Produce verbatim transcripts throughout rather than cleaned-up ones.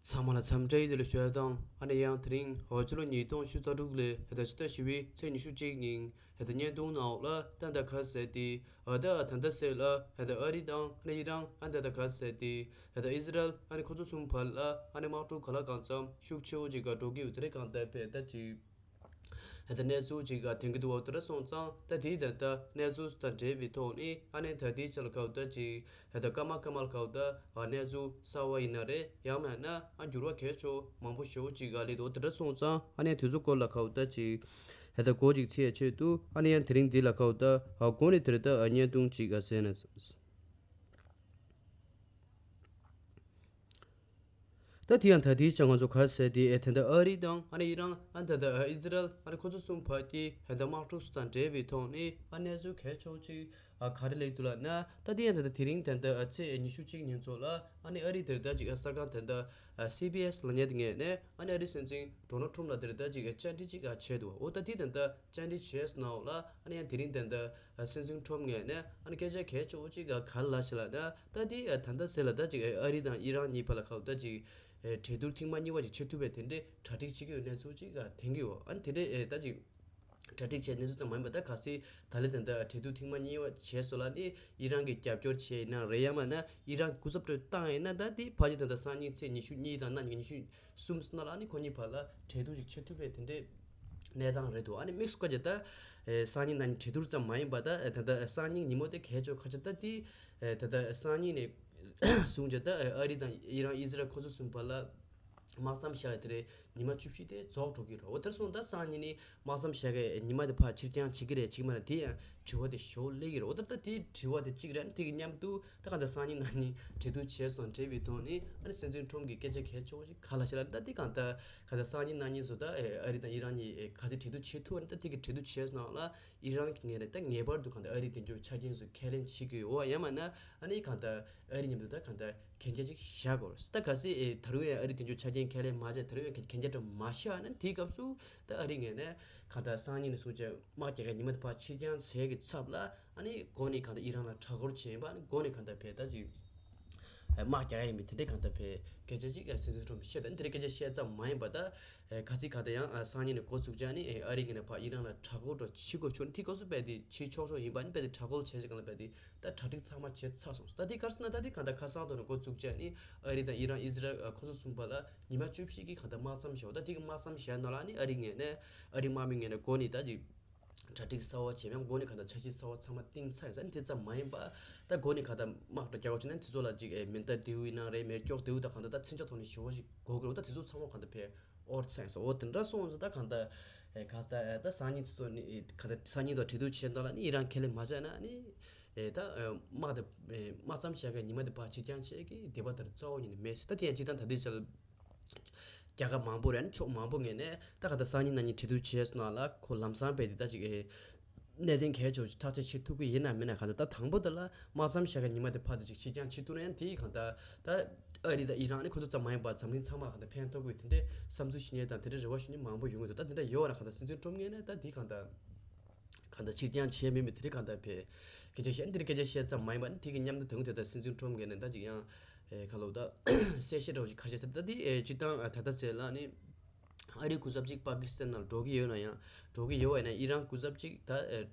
ཚང་མ་ལ་འཚམས་འདྲི་ཡི་ལ་ཞུ་ཡ་དང་། ཨ་ནི་ཡང་དེ་རིང་འོ་ཕྱི་ལོ་ཉིས་སྟོང་ཉི་ཤུ་རྩ་དྲུག་ལོའི་ཧེ་ད་ཕྱི་ཟླ་བཞི་པའི་ཚེས་ཉི་ཤུ་གཅིག་ཉིན་ཧེ་ད་བརྙན་ཐུང་ནང་འོག་ལ་ད་ད་ག་ཟེར་ཏེ་ཨ་ད་ཨ་ད་ད་ཟེར་ལ་ཧེ་ད་ཨ་རི་དང་ཨ་ནི་ཨི་རན་ཨ་ད་ད་ག་ཟེར་ཏེ་ཧེ་ད་ཨི་ཟི་རལ་ཨ་ནི་ཁོ་ཚོ་གསུམ་བར་ལ་ཨ་ནི་དམག་འཁྲུག་ག་ལ་གང་འཚམ་ཤུགས་ཆེ་བོ་ཅིག་ག་འགྲོ་གི་ཡོད། དེ་རེད་གང་ལྟར་བས་ད་ཅིག་ཧེ་ད་གནས་ཚུལ་ཅིག་ག་ཐོན་གྱི་འདུག་བ། དེ་འདྲ་སོང་ཙང་ད་དེའི་ད་ལྟ་གནས་ཚུལ་དང་འབྲེལ་བའི་ཐོག་ནས་ཨ་ནི་ད་དེའི་ཆ་ལ་ག་བ་ད་ཅིག་ཧེ་ད་སྐར་མ་སྐར་མ་ལ་ག་བ་ད་གནས་ཚུལ་གསར་བ་ཡིན་ན་རེད། ཡང་མིན་ན་ཨ་འགྱུར་བ་གལ་ཆེ་མང་པོ་ཞེ་བོ་ཅིག་ག་སླེབས་འདུག་དེ་འདྲ་སོང་ཙང་ཨ་ནི་དེ་ཚོ་སྐོར་ལ་ག་བ་ད་ཅིག་ཧེ་ད་གོ་ཅིག་ཚིག་ཡ་ཆེད་དུ་ཨ་ནི་ཡང་དེ་རིང་འདི་ལ་ག་བ་ད་གོ་ནས་དེ་རེད་ད་བརྙན་ཐུང་ཅིག་ག་ཟེར་ན། ད་དེ་ཡང་ད་དེའི་ཆ་ང་ཚོ་ག་ཟེར་དེ་ཨེ་ད་ལྟ་ཨ་རི་དང་ཨ་ནི་ཨི་རན་ཨ་ད་ལྟ་ཨི་ཟི་རལ་ཨ་ནི་ཁོ་ཚོ་གསུམ་བར་གྱི་ཨེ་ད་དམག་འཁྲུག་སུ་དང་འབྲེལ་བའི་ཐོག་ནས་ཨ་གནས་ཚུལ་གལ་ཆེ་ཅིག་ཨ་ག་རེ་ལེགས་འདུག་ལབ་ན། ད་དེ་ཡང་ད་ལྟ་དེ་རིང་ད་ལྟ་ཨ་ཚེས་ཉི་ཤུ་གཅིག་ཉིན་ཚོ་ལ་ཨ་ནི་ཨ་རི་དེར་ད་ཅིག་ཨ་གསར་ཁང་ད་ལྟ་ཨ་སི་བི་ཨེས་ལ་ཉེ་དེ་ངས་ནས་ཨ་ནི་ཨ་རི་སྲིད་འཛིན་ཌོ་ནལ་ཁྲོམ་ལ་དེར་ད་ཅིག་ཨ་བཅར་འདྲི་ཅིག་ཨ་བྱས་འདུག་འོ་ད་དེ་ད་ལྟ་བཅར་འདྲི་བྱས་སོང་ན་འོ་ལ་ཨ་ནི་ཡང་དེ་རིང་ད་ལྟ་ཨ་སྲིད་འཛིན་ཁྲོམ་ངོས་ནས་ཨ་ནི་སྐད་ཆ་གལ་ཆེ་བོ་ཅིག་ག་ག་ལ་ཞིག་ལབ་ན། ད་དེ་ཨ་ད་ལྟ་ཟེར་ལ་ད་ཅིག་ཨ་རི་དང་ཨི་རན་གཉིས་བར་ལ་ཁ་ད་ཅིག་ཨེ་གྲོས་བསྡུར་ཐེངས་མ་གཉིས་པ་ཅིག་བྱེད་ཐུབ་པའི་དེ་འདྲའི་གྲ་སྒྲིག་བྱེད་ཀྱི་ཡོད་གནས་ཚུལ་ཅིག་ག་ཐོན་གྱི་ཡོད། ཨ་ནི་དེ་འདྲའི་ཨེ་ད་ཅིག་གྲ་སྒྲིག་བྱས་གནས་ཚུལ་ཙམ་མ་ཡིན་པ་ད་གལ་སྲིད་ད་ལན་ད་ལྟ་གྲོས་བསྡུར་ཐེངས་མ་གཉིས་པ་བྱས་སོང་ལ་ནི་ཨི་རན་གྱིས་རྒྱབ་སྐྱོར་བྱས་ཡིན་ན་རེད། ཡང་མིན་ན་ཨི་རན་སྐུ་ཚབ་སྤྲོད་བཏང་ཡིན་ན་ད་དེ་ཕལ་ཆེར་ད་ལྟ་སང་ཉིན་ཚེས་ཉི་ཤུ་གཉིས་དང་གནངས་ཉིན་ཉི་ཤུ་གསུམ་ཙམ་ལ་ཨ་ནི་ཁོ་གཉིས་བར་ལ་གྲོས་བསྡུར་ཅིག་བྱེད་ཐུབ་པའི་དེ་འདྲའི་གནས་སྟངས་རེད་འདུག་ཨ་ནི་དམིགས་སུ་བཀར་གྱི་ད་ཨེ་སང་ཉིན་གནངས་ཉིན་གྲོས་བསྡུར་ཙམ་མ་ཡིན་པ་ད་ཨེ་ད་ལྟ་སང་ཉིན་ཉིན་མོ་དེ་གལ་ཆེ་ཁ་ཆེ་ད་དེ་ཨེ་ད་ལྟ་སང་ཉིན་ནས་བཟུང་བྱས་ད་ཨ་རི་དང་ཨི་རན་ཨི་ཟི་རལ་ཁོ་ཚོ་གསུམ་བར་ལ་དམག་མཚམས་བཞག་ཡ་དེ་རེད། ཉི་མ་བཅུ་བཞི་དེ་རྫོགས་འགྲོ་གི་རེད། འོ་དེར་སོང་ད་སང་ཉིན་ནི་དམག་མཚམས་བཞག་གི་ཉི་མ་དེ་ཕར་ཕྱིར་འགྱངས་བྱེད་ཀྱི་རེད་བྱེད་ཀྱི་མ་རེད་དེ་ཡང་དྲི་བ་དེ་ཞོག་སླེབས་ཀྱི་རེད། འོ་ད་ད་དེ་དྲི་བ་དེ་གཅིག་རེད། ཨ་ནི་དེ་གི་མཉམ་དུ་ད་ག་ད་སང་ཉིན་གནངས་ཉིན་གྲོས་བསྡུར་བྱས་སོང་འབྲེལ་བའི་ཐོག་ནས་ཨ་ནི་སྲིད་འཛིན་ཁྲོམ་གྱི་སྐད་ཆ་གལ་ཆེ་བོ་ཞིག་ག་ལ་ཞིག་ལ་ད་དེ་གང་ད་ག་ད་སང་ཉིན་གནངས་ཉིན་སོ་ད་ཨ་རི་དང་ཨི་རན་གཉིས་ག་ཚོད་གྲོས་བསྡུར་བྱེད་ཐུབ་ཨ་ནི་ད་དེ་གི་གྲོས་བསྡུར་བྱས་སོང་ལ་ཨི་རན་གྱི་ངོས་ནས་ད་ངེས་པར་དུ་གང་ལྟར་ཨ་རིའི་དོན་གཅོད་ཆ་རྐྱེན་ཚོ་ཁས་ལེན་བྱེད་དགོས། འོ་ཡང་མིན་ན་ཨ་ནི་གང་ལྟར་ཨ་རི་མཉམ་དུ་ད་གང་ལྟར་གན་རྒྱ་ཅིག་བཞག་དགོས། ད་གལ་སྲིད་ཨེ་ད་རུང་ཡང་ཨ་རིའི་དོན་གཅོད་ཆ་རྐྱེན་ཁས་ལེན་མ་བྱས་ད་རུང་ཡང་གན་རྒྱ་འདྲ་མ་བཞག་ན་དེའི་སྐབས་སུ་ད་ཨ་རིའི་ངོས་ནས་གང་ལྟར་སང་ཉིན་ནས་བཟུང་བྱས་དམག་རྒྱག་གི་ཉི་མ་དེ་ཕར་ཕྱིར་འགྱངས་བྱས་ཀྱི་ཚབ་ལ་ཨ་ནི་འགོ་ནས་གང་ལྟར་ཨི་རན་ལ་གྲགས་འཁོར་བྱས་ཡིན་པ་ཨ་ནི་འགོ་ནས་གང་ལྟར་བས་ད་ཅིག་དམག་རྒྱག་ཡ་ཡིན་པའི་དེ་འདྲའི་གང་ལྟར་བས་སྐད་ཆ་ཅིག་སྲིད་འཛིན་ཁྲོམ་བཤད་ད་ནི་དེ་འདྲའི་སྐད་ཆ་བཤད་ཙམ་མ་ཡིན་པ་ད་ག་ཚིག་ག་ད་ཡང་སང་ཉིན་ནས་འགོ་བཙུགས་བྱས་ནི་ཨ་རི་ངོས་ནས་ཕར་ཨི་རན་ལ་གྲགས་འཁོར་འདྲ་བྱེད་དགོས་ཆོག་ནི་དེ་སྐབས་སུ་བས་དེ་བྱེད་ཆོག་ཆོག་ཡིན་པ་ནི་བས་དེ་གྲགས་འཁོར་བྱས་ཅིག་གང་ལ་བས་དེ་ད་གྲ་སྒྲིག་ཚང་མ་བྱས་ཚར་སོང་། ད་དེ་ག་རེ་ཟེར་ན་ད་དེ་གང་ལྟར་ཁ་སང་ཐོག་ནས་འགོ་བཙུགས་བྱས་ནི་ཨ་རི་དང་ཨི་རན་ཨི་ཟི་རལ་ཁོ་ཚོ་གསུམ་བར་ལ་ཉི་མ་བཅུ་བཞི་གི་གང་ལྟར་དམག་མཚམས་བཞག་ད་དེ་གི་དམག་མཚམས་བཞག་ནང་ལ་ནི་ཨ་རི་ངོས་ནས་ཨ་རི་དམག་མི་ངོས་ནས་འགོ་ནས་ད་ཅིག་གྲ་སྒྲིག་གསར་བ་བྱས་མིན་འགོ་ནས་གང་ལྟར་འཆར་གཞི་གསར་བ་ཚང་མ་བཏིང་ཚར་ཡིན་ས་ནི་དེ་ཙམ་མ་ཡིན་པ་ད་འགོ་ནས་གང་ལྟར་དམག་འདྲ་རྒྱག་དགོས་བྱུང་ན་དེ་ཚོ་ལ་ཅིག་ཨེ་མེ་མདའ་རྡེའུ་ཡིན་ན་རེད་མེ་སྒྱོགས་རྡེའུ་དང་གང་ལྟར་ད་མཚོན་ཆ་ཐོག་ནས་ཞེ་པོ་ཞིག་དགོས་ཀྱི་རེད། ད་དེ་ཚོ་ཚང་མ་གང་ལྟར་ཕར་ཨོར་ཚར་ཡིན་ས། འོ་དེ་འདྲ་སོང་ཙང་ད་གང་ལྟར་ཨེ་གང་ལྟར་ཨེ་ད་སང་ཉིན་དེ་ཚོ་ནི་ཨེ་གང་ལྟར་སང་ཉིན་དང་གྲོས་བསྡུར་བྱས་འདུག་ལ་ནི་ཨི་རན་ཁས་ལེན་མ་བྱས་ན་ནི་ཨེ་ད་ཨེ་དམག་དེ་ཨེ་དམག་མཚམས་བཞག་གི་ཉི་མ་དེ་ཕར་ཕྱིར་འགྱངས་བྱེད་ཀྱི་འདོད་པ་དེ་རྩ་བ་ཉིད་ནས་མེད་ཟེར། ད་དེ་ཡང་སྤྱིར་བཏང་ད་ལྟའི་ཆར་རྒྱལ་ཁབ་མང་པོ་རེད་ཨ་ནི་ཕྱོགས་མང་པོ་ངོས་ནས་ད་ག་ད་སང་ཉིན་གནངས་ཉིན་གྲོས་བསྡུར་བྱས་སོང་ན་ལ་ཁོ་ལམ་སང་བས་དེ་ད་ཅིག་ཨེ་གནད་དོན་གལ་ཆེ་བོ་ཅིག་ཐག་གཅོད་བྱེད་ཐུབ་ཀྱི་ཡིན་ན་མིན་ན་གང་ལྟར་ད་དང་པོ་དེ་ལ་དམག་མཚམས་བཞག་གི་ཉི་མ་དེ་ཕར་དེ་ཅིག་ཕྱིར་འགྱངས་བྱེད་ཐུབ་ན་ཡང་དེ་གང་ལྟར་ད་ཨ་རི་དང་ཨི་རན་ཨ་ནི་ཁོ་ཚོ་ཙམ་མ་ཡིན་པར་འཛམ་གླིང་ཚང་མ་གང་ལྟར་ཕན་ཐོགས་ཀྱི་དེ་འདྲའི་བསམ་ཚུལ་ཞུ་མཁན་དང་དེ་འདྲའི་རེ་བ་ཞུ་མཁན་མང་པོ་ཡོང་གི་འདུག་ད་དེ་འདྲ་ཡོད་ན་གང་ལྟར་སྲིད་འཛིན་ཁྲོམ་ངོས་ནས་ད་དེ་གང་ལྟར་གང་ལྟར་ཕྱིར་འགྱངས་བྱས་མེད་མེད་དེ་རིང་གང་ལྟར་བས་སྐད་ཆ་བཤད་འདིར་སྐད་ཆ་བཤད་ཙམ་མ་ཡིན་པ་ནི་དེ་གི་མཉམ་དུ་དོན་དེ་ལྟར་སྲིད་འཛིན་ཁྲོམ་གྱི་ནས་ད་ཅིག་ཡང་ཨེ་ཁ་ལོ་ད་གསལ་བཤད་འདྲ་བོ་ཅིག་ཁ་ཤས་ཟེར་ད་དེ་ཨེ་སྤྱིར་བཏང་ཨ་ད་ལྟ་ཟེར་ལ་ནི་ཨ་རིའི་སྐུ་ཚབ་ཅིག་པ་ཀི་སི་ཐན་ནང་འགྲོ་གི་ཡོད་ན་ཡང་འགྲོ་གི་ཡོད་པ་ཡིན་ན་ཨི་རན་སྐུ་ཚབ་ཅིག་ད་ཨེ་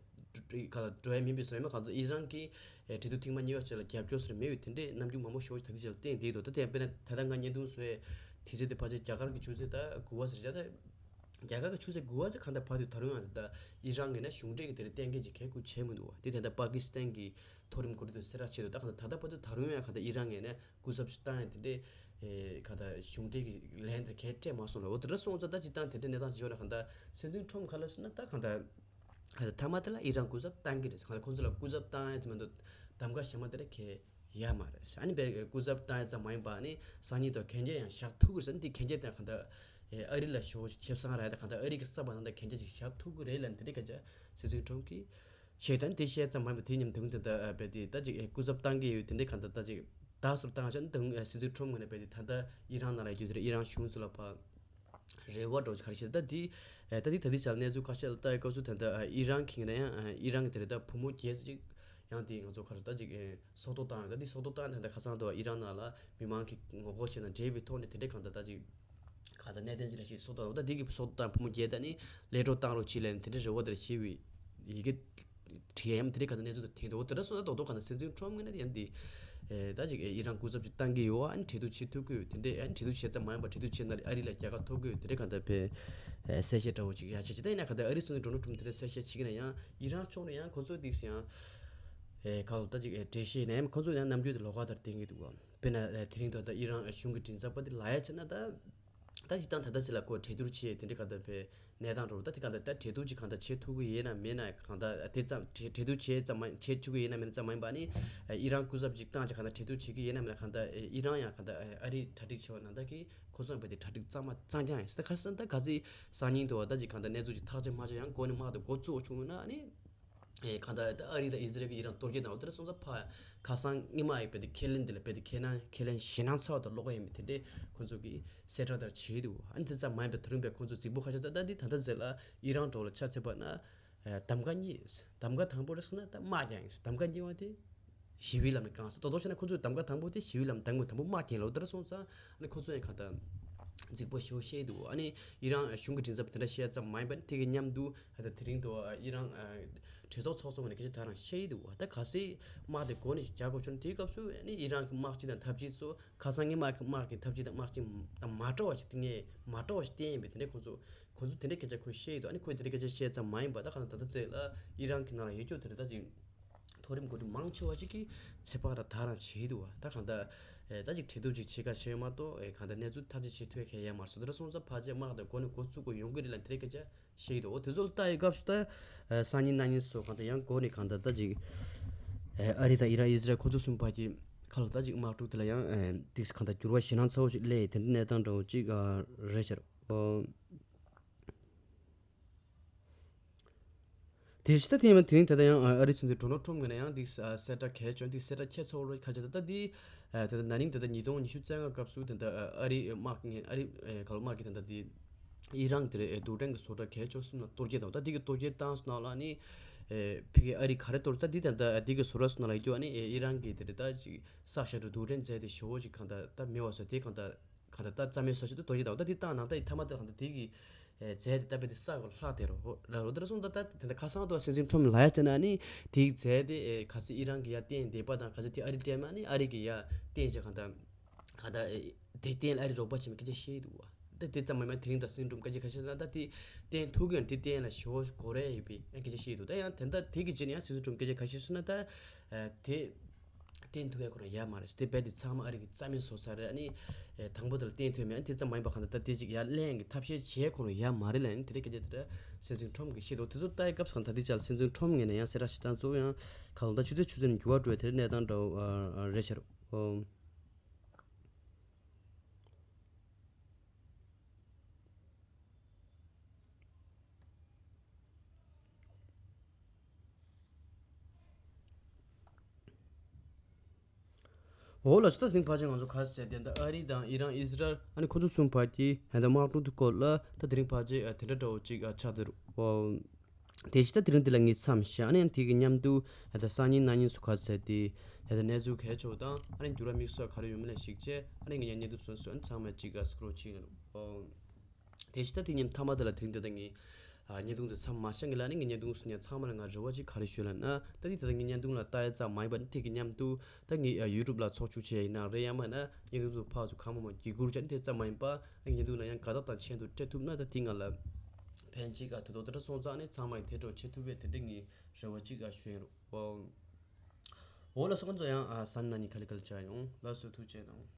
ཁ་ལ་འགྲོ་ཡ་མིན་པའི་བཟོ་ཡ་མ་གང་ལྟར་ཨི་རན་གྱི་ཨེ་གྲོས་བསྡུར་ཐེངས་མ་གཉིས་པ་ཅིག་ལ་རྒྱབ་སྐྱོར་ཟེར་མེད་པའི་དེ་འདྲའི་རྣམ་འགྱུར་མང་པོ་ཞེ་པོ་ཅིག་ད་ལྟའི་ཆར་ལ་བསྟན་བསྡད་འདུག་ད་དེ་དཔེར་ན་ད་ལྟ་ང་བརྙན་ཐུང་བཟོ་ཡའི་དུས་ཚོད་དེ་ཕལ་ཆེར་རྒྱ་གར་གྱི་ཆུ་ཚོད་ད་དགུ་པ་ཟེར་བྱ་ད། རྒྱ་གར་གྱི་ཆུ་ཚོད་དགུ་པ་ཙམ་གང་ལྟར་བར་དུ་ད་རུང་ཡང་ད་ལྟ་ཨི་རན་ངོས་ནས་གཞུང་འབྲེལ་གྱི་དེ་རིང་གཏན་འཁེལ་གྱི་གལ་ཁུར་བྱས་མི་འདུག་བ། དེ་དེ་ལྟར་པ་ཀི་སི་ཐན་གྱི་མཐོ་རིམ་འགོ་ཁྲིད་དུ་གསལ་བསྒྲགས་བྱས་འདུག་ད་གང་ལྟར་ད་ལྟ་བར་དུ་ད་རུང་ཡང་གང་ལྟར་ཨི་རན་ངོས་ནས་སྐུ་ཚབ་ཞིག་བཏང་ཡང་དེ་འདྲའི་ཨེ་གང་ལྟར་གཞུང་འབྲེལ་གྱི་ལན་དེ་གས་སྤྲད་མ་སོང་ལ། འོ་དེ་འདྲ་སོང་ཙང་ད་སྤྱིར་བཏང་དེ་འདྲའི་གནས་སྟངས་ཤིག་ཡོད་ན་གང་ལྟར་སྲིད་འཛིན་ཁྲོམ་ག་ལ་སོང་ན་ད་གང་ལྟར་གང་ལྟར་མཐའ་མ་དེ་ལ་ཨི་རན་སྐུ་ཚབ་བཏང་གི་རེད། གང་ལྟར་ཁོང་ཚོ་ལ་སྐུ་ཚབ་བཏང་ཡང་དེ་མ་གཏོགས་གདམ་ག་གཞན་མ་དེ་ལ་གས་ཡ་མ་རེད། ཨ་ནི་བས་སྐུ་ཚབ་བཏང་ཡ་ཙམ་མ་ཡིན་པ་ནི་སང་ཉིན་དང་གན་རྒྱ་ཡང་བཞག་ཐུབ་ཀྱི་རེད། ཨ་ནི་དེ་གན་རྒྱ་དང་གང་ལྟར་ཨ་རི་ལ་ཞེ་པོ་ཁེ་བཟང་རག་ཡ་དང་གང་ལྟར་ཨ་རི་གི་ས་བབ་ནང་དང་གན་རྒྱ་ཅིག་བཞག་ཐུབ་ཀྱི་རེད་ལབ་ནས་དེ་འདྲའི་སྐད་ཆ་སྲིད་འཛིན་ཁྲོམ་གྱིས་བཤད། ད་ནི་དེ་བཤད་ཙམ་མ་ཡིན་པ་དེ་མཉམ་དུ་དེ་ལྟར་བས་དེ་ད་ཅིག་སྐུ་ཚབ་བཏང་གི་ཡོད་དེ་འདྲའི་གང་ལྟར་ད་ཅིག་ད་སོར་བཏང་བྱས་ནས་ད་སྲིད་འཛིན་ཁྲོམ་ངོས་ནས་བས་དེ་ད་ལྟ་ཨི་རན་ནང་ལ་ཡོད་དུས་དེར་ཨི་རན་གཞུང་ཚོ་ལ་ཕར་རེ་བ་འདྲ་བོ་ཅིག་ག་རེ་བྱེད། ད་དེ་ད་དེ་ད་དེ་ཆ་ལ་གནས་ཚུལ་ཁ་ཤས་ལ་ལྟ་ཡི་སྐབས་སུ་ད་ལྟ་ཨི་རན་གྱི་ངོས་ནས་ཡང་ཨི་རན་གྱི་དེ་རེད་ད་བུ་མོ་བརྒྱད་ཅིག་ཡང་དེ་ང་ཚོ་ག་རེ་ད་ཅིག་ཨེ་སྲོག་ཐོག་བཏང་ཡོད། ད་དེ་སྲོག་ཐོག་བཏང་ད་ལྟ་ཁ་སང་དུ་ཨི་རན་ནང་ལ་མི་མང་གི་ངོ་རྒོལ་བྱས་ན་འབྲེལ་བའི་ཐོག་ནས་དེ་འདྲའི་གང་ལྟར་ད་ཅིག་གང་ལྟར་གནད་དོན་ཅིག་ལ་ཞིག་སྲོག་ཐོག་ད་དེ་གི་སྲོག་ཐོག་བཏང་ཕོ་མོ་བརྒྱད་དང་ནི་ལས་འཕྲོ་བཏང་རོགས་བྱེད་ལས་དེ་འདྲའི་རེ་བ་དེ་འདྲ་བྱས་པའི་ཡི་གེ་བྲིས་ཡ་ཡང་དེ་འདྲའི་གང་ལྟར་གནས་ཚུལ་དེ་འདུག་དེ་འདྲ་སོང་ན་རྡོག་རྡོག་གང་ལྟར་སྲིད་འཛིན་ཁྲོམ་ངོས་ནས་ཡང་དེ་ཨེ་ད་ཅིག་ཨེ་ཨི་རན་སྐུ་ཚབ་ཅིག་བཏང་གི་ཡོད། ཨ་ནི་གྲོས་བསྡུར་བྱེད་ཐུབ་ཀྱི་ཡོད། དེ་འདྲའི་ཨ་ནི་གྲོས་བསྡུར་བྱས་ཙམ་མ་ཡིན་པར་གྲོས་བསྡུར་བྱས་ན་ཨ་རི་ལ་རྒྱལ་ཁ་ཐོབ་ཀྱི་ཡོད། དེ་འདྲའི་གང་ལྟར་བས་ཨེ་གསལ་བཤད་འདྲ་བོ་ཅིག་ཡང་བྱེད་ཅི། ད་ཡིན་ན་གང་ལྟར་ཨ་རི་སྲིད་འཛིན་ཌོ་ནལ་ཊམ་དེ་འདྲ་གསལ་བཤད་བྱེད་ཀྱི་ན་ཡང་ཨི་རན་ཕྱོགས་ནས་ཡང་ཁོ་ཚོ་དེ་ཡང་ཨེ་ག་ལ་ད་ཅིག་ཨེ་འགྲེལ་བཤད་ནས་ཁོ་ཚོ་ཡང་ནམ་རྒྱུན་དེ་ལོགས་ཀ་ལྟར་བསྟན་གྱི་འདུག་ག་དཔེར་ན་ཨེ་དེ་རིང་ཐོག་ད་ཨི་རན་གཞུང་གི་མགྲིན་ཚབ་པ་དེ་ལབ་ཡ་བྱས་ན་ད། ད་སྤྱིར་བཏང་ད་ལྟ་ཅིག་ལ་ཁོ་གྲོས་བསྡུར་བྱས་དེ་འདྲའི་ག་ད་བས་གནས་སྟངས་འགྲོ་ད་དེ་ག་ད་ད་གྲོས་བསྡུར་ཅིག་ག་ད་བྱེད་ཐུབ་ཀྱི་ཡིན་ན་མེད་ན་ག་ད་དེ་ཙམ་གྲོས་གྲོས་བསྡུར་བྱས་ཙམ་མ་བྱེད་ཆུག་གི་ཡིན་ན་མེད་ན་ཙམ་མ་ཡིན་པ་ནི་ཨི་རན་སྐུ་ཚབ་ཅིག་བཏང་ཅིག་ག་ད་གྲོས་བསྡུར་བྱེད་ཀྱི་ཡིན་ན་མེད་ན་ག་ད་ཨི་རན་ཡང་ག་ད་ཨ་རིའི་གྲ་སྒྲིག་བྱས་པ་ནང་ད་གི་ཁོ་ཚོ་ཡང་བས་དེ་གྲ་སྒྲིག་གཙང་མ་གཙང་རྐྱང་ཡིན་ད་ག་ས་ད་ག་ཚོད་སང་ཉིན་དུ་བ་ད་ཅིག་ག་ད་གནས་ཚུལ་ཅིག་ཐག་གཅོད་མ་བྱས་ཡང་འགོ་ནས་དམག་དེ་འགོ་བཙུགས་ཆུག་ན་ནི། ཨེ་གང་ལྟར་ཨ་རི་དང་ཨི་ཟི་རལ་གྱི་ཨི་རན་གཏོར་རྒྱག་དང་འོ་དེ་འདྲ་སོང་ཙང་ཕ་ཁ་སང་སྔོན་མ་ཡི་བས་དེ་ཁས་ལེན་དེ་ལ་བས་དེ་ཁས་ལེན་ཁས་ལེན་ཞེད་སྣང་ཚ་བ་དང་ལོག་ག་ཡིན་པས་དེ་འདྲས་ཁོང་ཚོ་གིས་གསལ་བསྒྲགས་ལྟར་བྱས་འདུག་ཨ་ནི་དེ་ཙམ་མ་ཡིན་པའི་ད་རུང་བས་ཁོང་ཚོ་རྫིག་པོ་ཁ་ཤས་ཙ་ད་འདི་ད་ལྟ་ཟེར་ལ་ཨི་རན་འགྲོ་ལ་ཆ་ཚད་པ་ན་ཨེ་གདམ་ག་གཉིས། གདམ་ག་དང་པོ་རེད་སོང་ན་ད་དམག་རྒྱག་ཡིན། གདམ་ག་གཉིས་པ་དེ་ཞི་བའི་ལམ་ནས་བསྐང་ཟེར། ཏོག་ཏོག་བྱས་ན་ཁོང་ཚོའི་གདམ་ག་དང་པོ་དེ་ཞི་བའི་ལམ་དང་པོ་དང་པོ་དམག་རྒྱག་ལ་འོ་དེ་འདྲ་སོང་ཙང་ཨ་ནི་ཁོང་ཚོ་ཡང་གང་ལྟར་རྫིག་པོ་ཞེ་པོ་བཤད་འདུག་ཨ་ནི་ཨི་རན་གཞུང་གི་མགྲིན་ཚབ་དེ་འདྲ་བཤད་ཙམ་མ་ཡིན་པ་ནི་དེ་གི་མཉམ་དུ། ད་དེ་རིང་དུ་ཨི་རན་གྲོས་ཚོགས་ཚོགས་ཚོགས་ནས་སྐད་ཆ་དེ་རང་བཤད་ཡི་འདུག་ད་ག་སེ་དམག་དེ་འགོ་ནས་རྒྱག་དགོས་བྱུང་དེའི་སྐབས་སུ་ཨ་ནི་ཨི་རན་གྱི་དམག་སྤྱི་དང་འཐབ་ཇུས་སོགས་ཁ་སང་ངའི་དམག་གི་དམག་གི་འཐབ་ཇུས་དང་དམག་སྤྱི་དང་མ་འདྲ་བ་ཞིག་དེ་ངས་མ་འདྲ་བ་ཞིག་བསྟན་ཡིན་པས་དེ་འདྲའི་ཁོང་ཚོ་ཁོང་ཚོ་དེ་འདྲའི་སྐད་ཆ་ཁོས་བཤད་ཡི་འདུག་ཨ་ནི་ཁོས་དེ་འདྲའི་སྐད་ཆ་བཤད་ཙམ་མ་ཡིན་པ་ད་ག་ད་ད་ད་ཚེ་ལ་ཨི་རན་གྱི་ནང་ལ་ཡོད་རྒྱུ་དེ་འདྲ་ད་ཅིག་མཐོ་རིམ་འགོ་ཁྲིད་མང་ཆེ་བ་ཞིག་གིས་ཚོད་དཔག་ར་ད་རང་བྱེད་ཡི་འདུག་ད་ག་ད་ད་ཅིག་གྲོས་བསྡུར་ཅིག་བྱེད་ཁ་ཤས་མ་གཏོགས་ག་ད་གནས་ཚུལ་ཐག་གཅོད་བྱེད་ཐུབ་ཡ་ཁ་ཡ་མ་རེད་སོ། དེ་འདྲ་སོང་ཙང་ཕལ་ཆེར་དམག་དང་འགོ་ནས་འགོ་བཙུགས་དགོས་ཡོང་གི་རེད་ལ་དེ་འདྲའི་སྐད་ཆ། ཞིག་འདུག་དེ་ཚོ་ལ་ལྟ་ཡི་སྐབས་སུ་ད་སང་ཉིན་གནངས་ཉིན་སོགས་གང་ལྟར་ཡང་འགོ་ནས་གང་ལྟར་ད་ཅིག་ཨ་རི་དང་ཨི་རན་ཨི་ཟི་རལ་ཁོ་ཚོ་གསུམ་བར་གྱི་ཁ་ལོ་ད་ཅིག་དམག་འཁྲུག་དེ་ལ་ཡང་ཏིག་གང་ལྟར་འགྱུར་བ་ཞེད་སྣང་ཚ་བོ་ཞིག་སླེབས་དེ་འདྲ་གནས་སྟངས་འདྲ་བོ་ཅིག་རེད་ཤག་དེ་ཕྱི་ད་དེ་ཡིན་ན་དེ་རིང་ད་ལྟ་ཡང་ཨ་རི་ཚོ་འདི་ཌོ་ནལ་ཊམ་ངོས་ནས་ཡང་འདི་གསལ་བསྒྲགས་གལ་ཆེན་འདི་གསལ་བསྒྲགས་ཁྱད་ཚོར་ཁ་ཆེ་ད་ལྟ་འདི་ད་ལྟ་ན་ནིང་ད་ལྟ་ཉིས་སྟོང་ཉི་ཤུ་རྩ་ལྔ་སྐབས་སུ་ད་ལྟ་ཨ་རི་དམག་ངན་ཨ་རི་ག་ལ་དམག་གི་ད་ལྟ་འདི་ཨི་རན་གྱི་དེ་རྡུལ་ཕྲན་གྱི་བཟོ་གྲྭ་གལ་ཆེ་གསུམ་ལ་གཏོར་རྒྱག་དང་ད་འདི་གི་གཏོར་རྒྱག་བཏང་སོང་ན་ལ་ནི་ཕ་གི་ཨ་རི་ག་རེ་གཏོར་ད་འདི་ད་ལྟ་འདི་གི་བཟོ་གྲྭ་སོང་ན་ལ་ཡོད་རྒྱུ་ཨ་ནི་ཨི་རན་གྱི་དེ་རེད་ད་ཅིག་བསགས་བཞག་འགྲོ་རྡུལ་ཕྲན་རྫས་དེ་ཞེ་བོ་ཅིག་གང་ལྟར་ད་མེད་པ་བཟོ་དེ་གང་ལྟར། གང་ལྟར་ད་རྩ་མེད་བཟོ་ཆེད་དུ་གཏོར་རྒྱག་དང་ད་འདི་བཏང་ནང་ད་ཡི་ཐ་མ་དེ་གང་ལྟར་དེ་གི་རྫས་དེ་ད་བས་དེ་ས་གོ་ལྷག་དེ་རོ་ར་རོ་དེ་ར་སོང་ད་ད་དེ་འདྲ་ཁ་སང་དུ་སྲིད་འཛིན་ཁྲོམ་ལ་ཡ་ཅེ་ན་ནི་དེ་གི་རྫས་དེ་ག་ཚོད་ཨི་རན་གི་ཡ་བསྟན་བསྡད་པ་དང་ག་ཚོད་དེ་ཨ་རི་སྤྲད་མ་ནི་ཨ་རི་གི་ཡ་བསྟན་ཅེ་གང་ལྟར་གང་ལྟར་དེ་བསྟན་ལ་ཨ་རི་རོགས་པ་བྱེད་མི་སྐད་ཆ་བཤད་འདུག་བ། ད་དེ་ཙམ་མ་མ་དེ་རིང་ད་སྲིད་འཛིན་ཁྲོམ་སྐད་ཆ་ཁ་ཤས་ན་ད་དེ་བསྟན་ཐུག་གི་ཡང་དེ་བསྟན་ལ་ཞོ་གོ་རེ་ཡིན་པའི་ཡང་སྐད་ཆ་བཤད་འདུག་ད་ཡང་དེ་འདྲ་དེ་གི་རྗེས་ནས་ཡང་སྲིད་འཛིན་ཁྲོམ་སྐད་ཆ་ཁ་ཤས་སོང་ན་ད་དེ། བསྟན་ཐུབ་ཡ་ཁོ་རང་ཡ་མ་རེད། དེ་རྦད་དེ་ཚང་མ་ཨ་རི་གི་རྩ་མེད་བཟོ་ས་རེད། ཨ་ནི་ཨེ་དང་པོ་དེ་ལ་བསྟན་ཐུབ་མེད། ཨ་ནི་དེ་ཙམ་མ་ཡིན་པ་གང་ལྟར་ད་དེ་ཅིག་ཡར་ལེན་གི་ཐབས་ཤེས་བྱེད་ཁོ་རང་ཡ་མ་རེད་ལ། ཨ་ནི་དེ་རེད་སྐད་ཆ་དེ་འདྲ་སྲིད་འཛིན་ཁྲོམ་གི་བཤད་འདུག་དེ་ཚོ་ལྟ་ཡི་སྐབས་སུ་གང་ལྟར་དེ་ཅག་ལ་སྲིད་འཛིན་ཁྲོམ་ངོས་ནས་ཡང་གསལ་བསྒྲགས་ཞིག་བཏང་གཙོ་བོ་ཡང་གང་ལྟར་ཆུ་ཚོད་ཆུ་ཚོད་ནས་འགྱུར་བ་འགྲོ་བའི་དེ་རིང་གནས་སྟངས་འདྲ་བོ་རེད་ཤག་འོ་ལགས་སོ། ད་དེ་རིང་ཕལ་ཆེར་ང་ཚོ་ག་རེ་ཟེར་དེ་ད་ཨ་རི་དང་ཨི་རན་ཨི་ཟི་རལ་ཨ་ནི་ཁོ་ཚོ་གསུམ་བར་གྱི་ཧན་ད་དམག་འཁྲུག་དེ་སྐོར་ལ་ད་དེ་རིང་ཕལ་ཆེར་དེ་འདྲ་འདྲ་བོ་ཅིག་ཆགས་བསྡད་རེད། དེ་བཞིན་ད་དེ་རིང་འདི་ལ་ངས་མཚམས་བཞག་ཨ་ནི་དེ་གི་མཉམ་དུ་ད་སང་ཉིན་གནངས་ཉིན་སུ་ག་ཟེར་དེ་ད་གནས་ཚུལ་གལ་ཆེ་བ་དང་ཨ་ནི་འགྱུར་བ་དམིགས་བསལ་ག་རེ་ཡོད་མེད་ལ་གཞིགས་བྱས་ཨ་ནི་ངས་ཀྱང་བརྙན་ཐུང་བཟོས་སོང་། ཨ་ནི་ཚང་མས་གཅིག་ག་སྐུ་རོགས་བྱེད་ཀྱི་རེད། དེ་བཞིན་ད་དེ་ཉིན་མཐའ་མ་དེ་ལ་དེ་རིང་འདི་ད་ངས་བརྙན་ཐུང་དེ་མཚམས་མ་བཞག་ངེས་ལ་ནི་ངས་བརྙན་ཐུང་སུ་ཉན་ཚང་མ་ལ་ང་རེ་བ་ཅིག་ག་རེ་ཞུ་ལ་ན་ད་དེ་ད་ངས་བརྙན་ཐུང་ལ་ལྟ་ཡ་ཙམ་མ་ཡིན་པ་ནི་དེ་གི་མཉམ་དུ་ད་ངས་ཡུ་ཊུབ་ལ་ཚོགས་ཆུང་བྱས་ཡིན་ན་རེད་ཡང་མིན་ན་བརྙན་ཐུང་དེ་ཕར་ཚུར་གང་མང་མང་བརྒྱུད་བསྐུར་བྱས་ནི་དེ་ཙམ་མ་ཡིན་པ་ཨ་ངས་བརྙན་ཐུང་ལ་ཡང་དགའ་རྟགས་དང་ཆེད་དུ་སྤྲད་ཐུབ་ན་ད་དེ་ང་ལ་ཕན་ཅིག་ཨ་དེ་དོ་དེ་འདྲ་སོང་ཙང་ནི་ཚང་མ་ཡི་དེ་འདྲ་བྱེད་ཐུབ་པའི་དེ་འདྲ་ངས་རེ་བ་ཅིག་ཨ་ཞུ་ཡིན་རོགས། འོ་ལགས་སོ། ཁོང་ཚོ་ཡང་ཨ་ས་ན་ནི་ག་ལེ་ག་ལེ་བྱ་ཡོང་། ལགས་སོ། ཐུགས་རྗེ་གནང་།